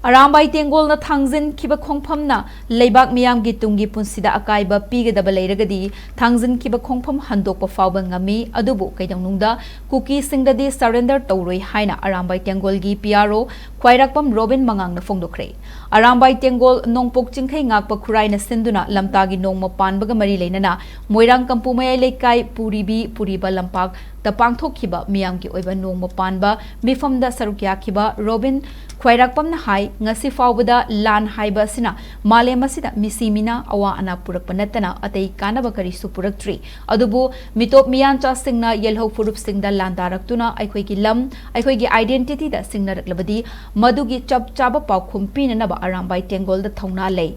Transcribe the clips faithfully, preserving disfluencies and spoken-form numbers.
ꯑꯔꯥꯝꯕꯥꯏ ꯇꯦꯡꯒꯣꯜꯅ ꯊꯥꯡꯖꯤꯟꯈꯤꯕ ꯈꯣꯡꯐꯝꯅ ꯂꯩꯕꯥꯛ ꯃꯤꯌꯥꯝꯒꯤ ꯇꯨꯡꯒꯤ ꯄꯨꯟꯁꯤꯗ ꯑꯀꯥꯏꯕ ꯄꯤꯒꯗꯕ ꯂꯩꯔꯒꯗꯤ ꯊꯥꯡꯖꯤꯟꯈꯤꯕ ꯈꯣꯡꯐꯝ ꯍꯟꯗꯣꯛꯄ ꯐꯥꯎꯕ ꯉꯝꯃꯤ꯫ ꯑꯗꯨꯕꯨ ꯀꯩꯗꯧꯅꯨꯡꯗ ꯀꯨꯀꯤꯁꯤꯡꯗꯗꯤ surrender ꯇꯧꯔꯣꯏ ꯍꯥꯏꯅ ꯑꯔꯥꯝꯕꯥꯏ ꯇꯦꯡꯒꯣꯜꯒꯤ P R O ꯈ꯭ꯋꯥꯏꯔꯥꯛꯄꯝ ꯔꯣꯕꯤꯟ ꯃꯉꯥꯡꯅ ꯐꯣꯡꯗꯣꯛꯈ꯭ꯔꯦ꯫ ꯑꯔꯥꯝꯕꯥꯏ ꯇꯦꯡꯒꯣꯜ ꯅꯣꯡꯄꯣꯛ ꯆꯤꯡꯈꯩ ꯉꯥꯛꯄ ꯈꯨꯔꯥꯏꯅ ꯁꯤꯟꯗꯨꯅ ꯂꯝꯇꯥꯒꯤ ꯅꯣꯡꯃ ꯄꯥꯟꯕꯒ ꯃꯔꯤ ꯂꯩꯅꯅ ꯃꯣꯏꯔꯥꯡ ꯀꯝꯄꯨ ꯃꯌꯥꯏ ꯂꯩꯀꯥꯏ ꯄꯨꯔꯤꯕꯤ ꯄꯨꯔꯤꯕ ꯂꯝꯄꯥꯛꯇ ꯄꯥꯡꯊꯣꯛꯈꯤꯕ ꯃꯤꯌꯥꯝꯒꯤ ꯑꯣꯏꯕ ꯅꯣꯡꯃ ꯄꯥꯟꯕ ꯃꯤꯐꯝꯗ ꯁꯔꯨꯛ ꯌꯥꯈꯤꯕ ꯔꯣꯕꯤꯟ ꯈ꯭ꯋꯥꯏꯔꯥꯛꯄꯝꯅ ꯍꯥꯏ, ꯉꯁꯤ ꯐꯥꯎꯕꯗ ꯂꯥꯟ ꯍꯥꯏꯕ ꯑꯁꯤꯅ ꯃꯥꯂꯦꯝ ꯑꯁꯤꯗ ꯃꯤꯁꯤ ꯃꯤꯅꯥ ꯑꯋꯥ ꯑꯅꯥ ꯄꯨꯔꯛꯄ ꯅꯠꯇꯅ ꯑꯇꯩ ꯀꯥꯟꯅꯕ ꯀꯔꯤꯁꯨ ꯄꯨꯔꯛꯇ꯭ꯔꯤ꯫ ꯑꯗꯨꯕꯨ ꯃꯤꯇꯣꯞ ꯃꯤꯌꯥꯟꯆꯥꯁꯤꯡꯅ ꯌꯦꯜꯍꯧ ꯐꯨꯔꯨꯞꯁꯤꯡꯗ ꯂꯥꯟꯗꯥꯔꯛꯇꯨꯅ ꯑꯩꯈꯣꯏꯒꯤ ꯂꯝ, ꯑꯩꯈꯣꯏꯒꯤ identityꯗ ꯁꯤꯡꯅꯔꯛꯂꯕꯗꯤ ꯃꯗꯨꯒꯤ ꯆꯞ ꯆꯥꯕ ꯄꯥꯎꯈꯨꯝ ꯄꯤꯅꯅꯕ ꯑꯔꯥꯝꯕꯥꯏ ꯇꯦꯡꯒꯣꯜꯗ ꯊꯧꯅꯥ ꯂꯩ꯫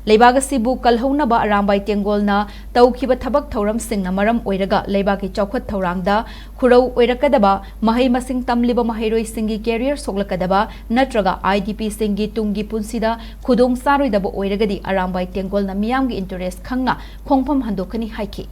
ꯂꯩꯕꯥꯛ ꯑꯁꯤꯕꯨ ꯀꯜꯍꯧꯅꯕ ꯑꯔꯥꯝꯕꯥꯏ ꯇꯦꯡꯒꯣꯜꯅ ꯇꯧꯈꯤꯕ ꯊꯕꯛ ꯊꯧꯔꯝꯁꯤꯡꯅ ꯃꯔꯝ ꯑꯣꯏꯔꯒ ꯂꯩꯕꯥꯛꯀꯤ ꯆꯥꯎꯈꯠ ꯊꯧꯔꯥꯡꯗ ꯈꯨꯔꯧ ꯑꯣꯏꯔꯛꯀꯗꯕ, ꯃꯍꯩ ꯃꯁꯤꯡ ꯇꯝꯂꯤꯕ ꯃꯍꯩꯔꯣꯏꯁꯤꯡꯒꯤ career ꯁꯣꯛꯂꯛꯀꯗꯕ ꯅꯠꯇ꯭ꯔꯒ IDPꯁꯤꯡꯒꯤ ꯇꯨꯡꯒꯤ ꯄꯨꯟꯁꯤꯗ ꯈꯨꯗꯣꯡ ꯆꯥꯔꯣꯏꯗꯕ ꯑꯣꯏꯔꯒꯗꯤ ꯑꯔꯥꯝꯕꯥꯏ ꯇꯦꯡꯒꯣꯜꯅ ꯃꯤꯌꯥꯝꯒꯤ interest ꯈꯪꯅ ꯈꯣꯡꯐꯝ ꯍꯟꯗꯣꯛꯀꯅꯤ ꯍꯥꯏꯈꯤ꯫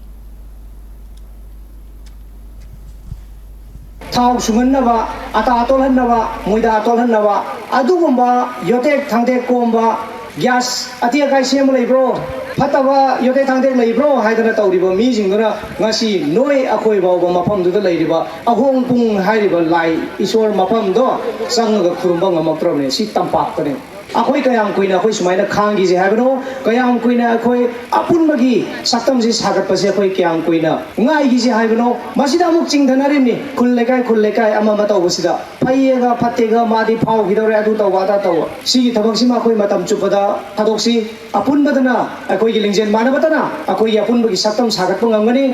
ꯊꯥꯎ ꯁꯨꯡꯍꯟꯅꯕ, ꯑꯇꯥ ꯇꯣꯜꯍꯟꯅꯕ, ꯃꯣꯏꯗꯥ ꯇꯣꯜꯍꯟꯅꯕ, ꯑꯗꯨꯒꯨꯝꯕ ꯌꯣꯇꯦꯛ ꯊꯥꯡꯗꯦꯛ ꯀꯣꯝꯕ, gas ꯑꯇꯦꯛ ꯑꯀꯥꯏ ꯁꯦꯝꯕ ꯂꯩꯕ꯭ꯔꯣ? ꯐꯠꯇꯕ ꯌꯣꯇꯦꯛ ꯊꯥꯡꯗꯦꯛ ꯂꯩꯕ꯭ꯔꯣ ꯍꯥꯏꯗꯅ ꯇꯧꯔꯤꯕ ꯃꯤꯁꯤꯡꯗꯨꯅ ꯉꯁꯤ ꯅꯣꯏ ꯑꯩꯈꯣꯏ ꯐꯥꯎꯕ ꯃꯐꯝꯗꯨꯗ ꯂꯩꯔꯤꯕ ꯑꯍꯣꯡ ꯄꯨꯡ ꯍꯥꯏꯔꯤꯕ ꯂꯥꯏ ꯏꯁꯣꯔ ꯃꯐꯝꯗꯣ ꯆꯪꯉꯒ ꯈꯨꯔꯨꯝꯕ ꯉꯝꯃꯛꯇ꯭ꯔꯕꯅꯤ꯫ ꯁꯤ ꯇꯝꯄꯥꯛꯇꯅꯤ꯫ ꯑꯩꯈꯣꯏ ꯀꯌꯥꯝ ꯀꯨꯏꯅ ꯑꯩꯈꯣꯏ ꯁꯨꯃꯥꯏꯅ ꯈꯥꯡꯈꯤꯁꯦ ꯍꯥꯏꯕꯅꯣ? ꯀꯌꯥꯝ ꯀꯨꯏꯅ ꯑꯩꯈꯣꯏ ꯑꯄꯨꯟꯕꯒꯤ ꯁꯛꯇꯝꯁꯤ ꯁꯥꯒꯠꯄꯁꯦ ꯑꯩꯈꯣꯏ ꯀꯌꯥꯝ ꯀꯨꯏꯅ ꯉꯥꯏꯈꯤꯁꯦ ꯍꯥꯏꯕꯅꯣ? ꯃꯁꯤꯗ ꯑꯃꯨꯛ ꯆꯤꯡꯊꯅꯔꯤꯕꯅꯤ꯫ ꯈꯨꯜ ꯂꯩꯀꯥꯏ, ꯈꯨꯜ ꯂꯩꯀꯥꯏ ꯑꯃ ꯑꯃ ꯇꯧꯕꯁꯤꯗ ꯐꯩꯌꯦꯒ ꯐꯠꯇꯦꯒ, ꯃꯥꯗꯤ ꯐꯥꯎꯈꯤꯗꯧꯔꯦ, ꯑꯗꯨ ꯇꯧꯕ ꯑꯗꯥ ꯇꯧꯕ꯫ ꯁꯤꯒꯤ ꯊꯕꯛꯁꯤꯃ ꯑꯩꯈꯣꯏ ꯃꯇꯝ ꯆꯨꯞꯄꯗ ꯊꯥꯗꯣꯛꯁꯤ꯫ ꯑꯄꯨꯟꯕꯗꯅ, ꯑꯩꯈꯣꯏꯒꯤ ꯂꯤꯡꯖꯦꯜ ꯃꯥꯟꯅꯕꯗꯅ ꯑꯩꯈꯣꯏꯒꯤ ꯑꯄꯨꯟꯕꯒꯤ ꯁꯛꯇꯝ ꯁꯥꯒꯠꯄ ꯉꯝꯒꯅꯤ꯫